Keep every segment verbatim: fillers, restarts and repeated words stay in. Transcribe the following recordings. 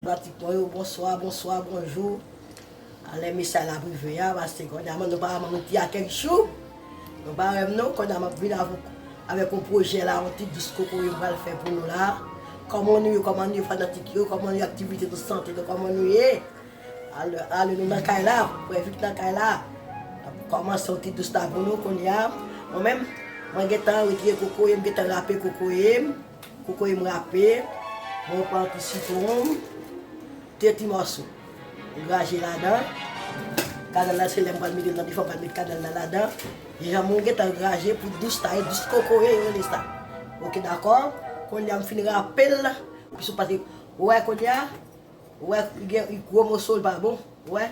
Fanatik mwen yo, bonswa, bonswa, bonjou. Alè mesaj la ap rive a, paske kounye a nou pa wè m, nou te a kèk jou. Nou pa wè m non, kounye a m ap vin avèk, avèk yon pwojè la, yon ti dous kokoye m pral fè pou nou la. Kòman nou ye, kòman nou ye fanatik yo, kòman nou ye aktivite nou sante nou, kòman nou ye? Alè, alè nou nan kay la, frè Vic nan kay la. N ap kòmanse yon ti dous la pou nou kounye a. Mwen menm, mwen gentan retire kokoye m, gentan rape kokoye m. Kokoye m rape, mwen pran ti sitwon, de ti mòso. Graje ladan. Kanèl la, se lè m pral mete l nan dife, m pral met kanèl la ladan. Jan mwen gentan graje pou dous la, e dous kokoye yo rele sa. Oke, dakò? Kounye a m fin rape l. Epi sou pase, ou wè kounye a, ou wè, li gen, li gwo moso, li pa bon. Ou wè?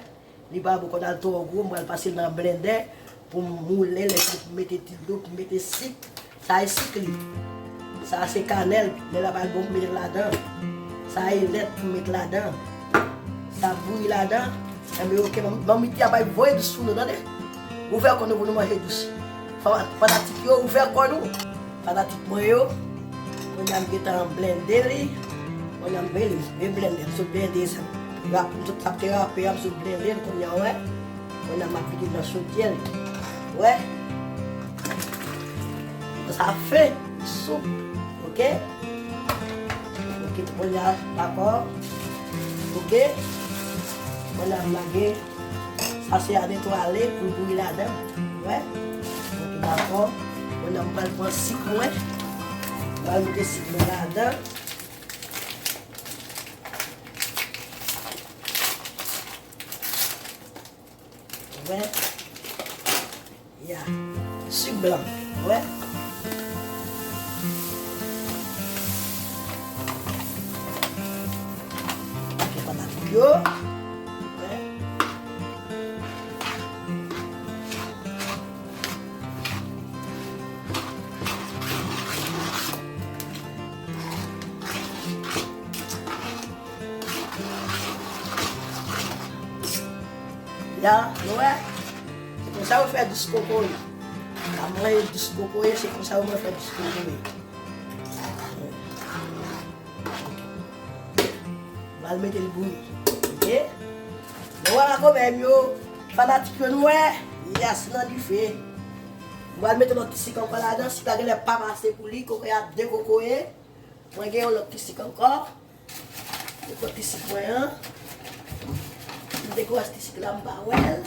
Li pa bon, konn al twò gwo, m pral pase l nan blendè pou m moule l, epi pou m mete ti dlo, pou m mete sik. Sa e sik li. Sa se kanèl, lè l ap al bon, m mete l ladan. Sa e lèt pou m met ladan. Sa bouyi ladan. Enben, oke, ban m, ban m mete a bay voye dous sou nou, tande. Ouvè kò nou pou nou manje dous. Fa-, fanatik yo, ouvè kò nou. Fanatik mwen yo, kounye a m gentan blende li. Kounye a m blende, m blende, m sot blende sa. Rap, m sot ap te rape a, m sot blende l kounye a, wè. Kounye a m ap vide nan chodyè l. Wè. Sa fen, soup, oke? Oke, kounye a, dakò. Oke? Kounye a m lage. Sa se a netwaye pou l bouyi ladan. Wè. Oke, dakò. Kounye a m pral pran sik mwen. M pral mete sik mwen ladan. Wè. Ya. Sik blan. Wè. Yo. Wè. Ya, nou wè? Se konsa yo fè dous kokoye. Nan manje dous kokoye, se konsa yo fè dous kokoye. M al mete l bouyi. Oke? Nou wè la kòmè m yo, fanatik yo nou wè. Yes, nan dife. M al mete lòt ti sik ankò ladan, sik la genlè pa pase pou li, kokoye a de kokoye. Mwen gen yon lòt ti sik ankò. Yon lòt ti sik mwen an. M te kwè ti sik la m pa wè l.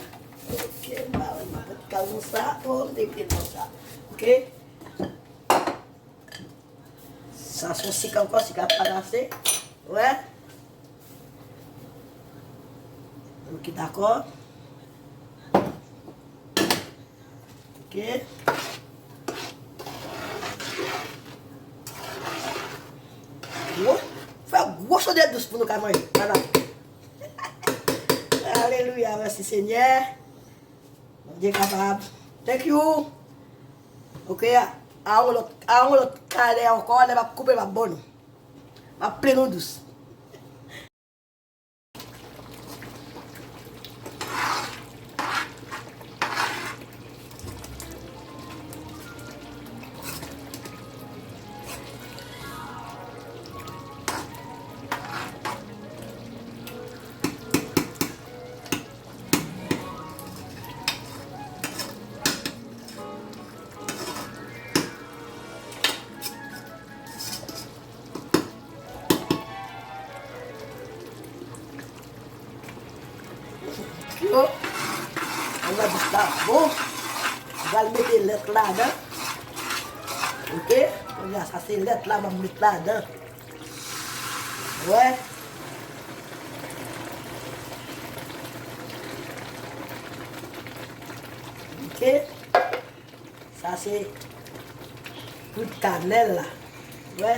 Oke, m pa wè l, m pa konn kal konsa. Oh, m te bliye l konsa. Oke. Sa se yon sik ankò, sik la pa pase. Wè. Oke, dakò. Oke. Gwo, fè gwo chodyè dous pou nou ka manje. Vwala. Alelouya, mèsi Senyè. Bondye kapab. Thank you. Oke, a, a yon lòt, a yon lòt kalè ankò, lè m ap koupe, m ap ban nou. M ap plen nou dous. Yo, ann nan dous la bon. M pral mete lèt ladan. Oke? Kounye a, sa se lèt la m ap met ladan. Wè. Oke. Sa se poud kanèl la. Wè.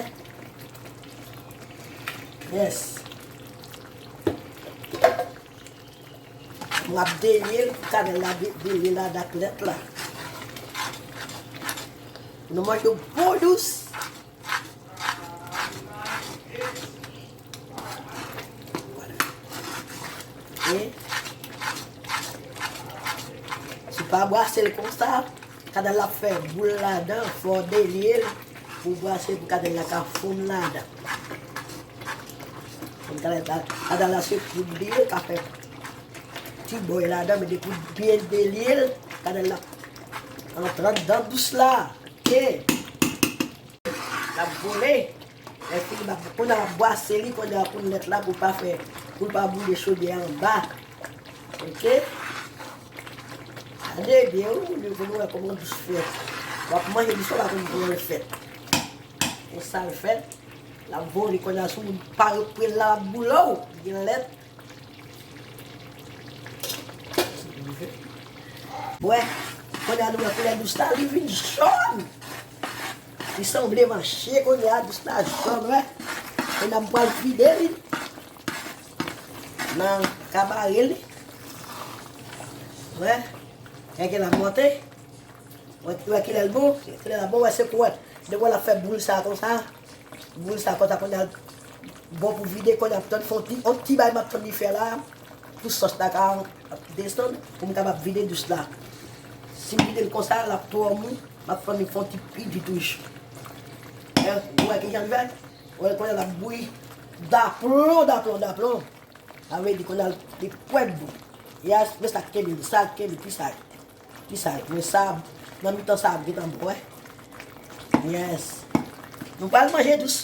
Yes. M ap delye l pou kanèl la de-, delye ladan ak lèt la. Nou manje bon dous. E si w pa brase l konsa, kanèl la ap fè boul ladan, fò w delye l pou w brase l pou kanèl la ka fonn ladan. Kanèl la, kanèl la se poud li ye, ka fè ti bòy ladan, mete poud byen de lye l, kanèl la antre anndan dous la. Oke. L ap vole. Lè fini, m ap, kounye a m ap bwase li, kounye a pou nèt la, pou l pa fè, pou l pa boule chodyè a anba. Oke? Gade byen, wi, moun yo, pou nou wè kòman dous fèt. W ap manje dous, w pa konn kòman l fèt. Konsa l fèt. L ap vole, kounye a, si w pa reprann l, l ap boule w. Li gen lèt. Wè, kounye a nou wè koulè dous la, li vin jòn. Li sanble manche kounye a, dous la jòn, wè. Kounye a m pral vide li nan kabare li. Wè, gade l ap monte. Wè, wè kilè l bon, kilè l ap bon, wè se kou wè. Depi w ap fè boul sa konsa, boul sa konsa kounye a bon pou vide, kounye a ap tann fè yon ti, yon ti bay m ap tann li fè la, pou sòs la ka desann, pou m kapab vide dous la. Si m vide l konsa, l ap twò mou, m ap tann li fè yon ti pi di toujou. Wè, ou wè kijan l fè? Wè, kounye a l ap bouyi daplon, daplon, daplon. Sa vle di kounye a li pwèt bon. Yes, men sa k kenbe l, sa k kenbe, ki sa ye? Ki sa ye? Men sa, nan mitan sa ap gentan bon, wè. Yes. Nou pral manje dous.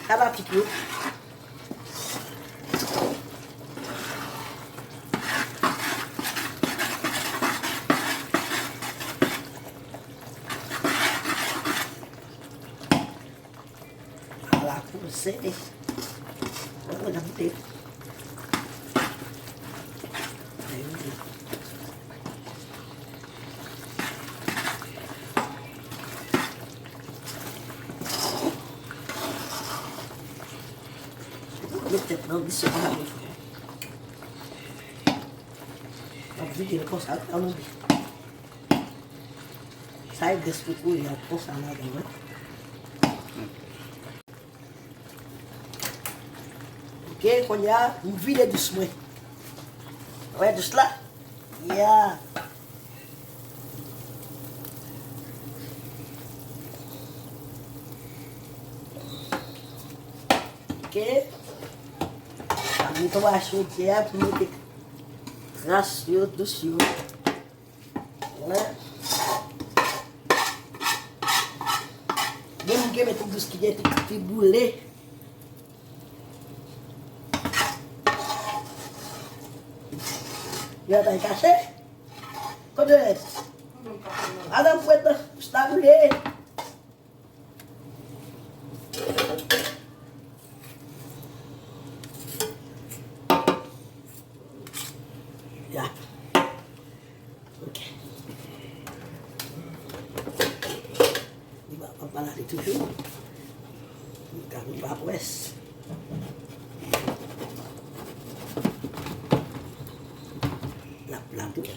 Fanatik yo. Ala koze. Mwen, mwen ap goute. Met tèt nan, misye pa vle fè. Ap vide l konsa, wi, ann oubli. Sa e gras pou kouri ak konsa ladan, wi. Oke, kounye a, m vide dous mwen. Wè dous la? Yeah. Oke. Sa m netwaye chodyè a pou mete gras yo, dous yo. Wè. Gen moun ki renmen ti dous ki gen ti, ti boule. Yo ta kache. Kote? Madanm fwèt nan, dous la boule. Ya. Ok. Li pa, pa, pa lave toujou. Li ka vin pa pwès. L ap la tou.